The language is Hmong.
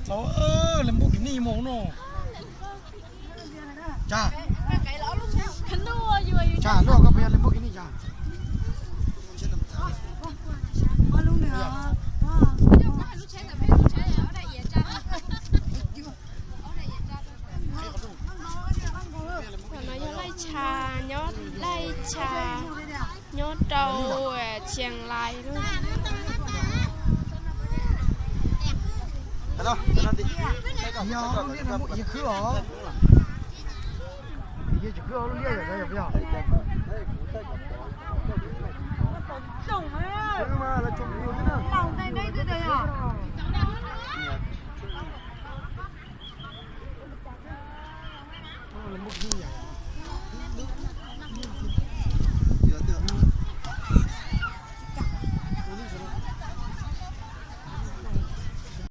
Txav, Lamborghini mus no. Cas, cas lub koj puas yog Lamborghini cas? Tam no yog Laij Tshas, nyob Laij Tshas, nyob rau Tsheej Lais lawm. Yog lub liaj no muaj yig khwb os. Yig tsis khwb lub liaj yog yog yog. Muaj yig.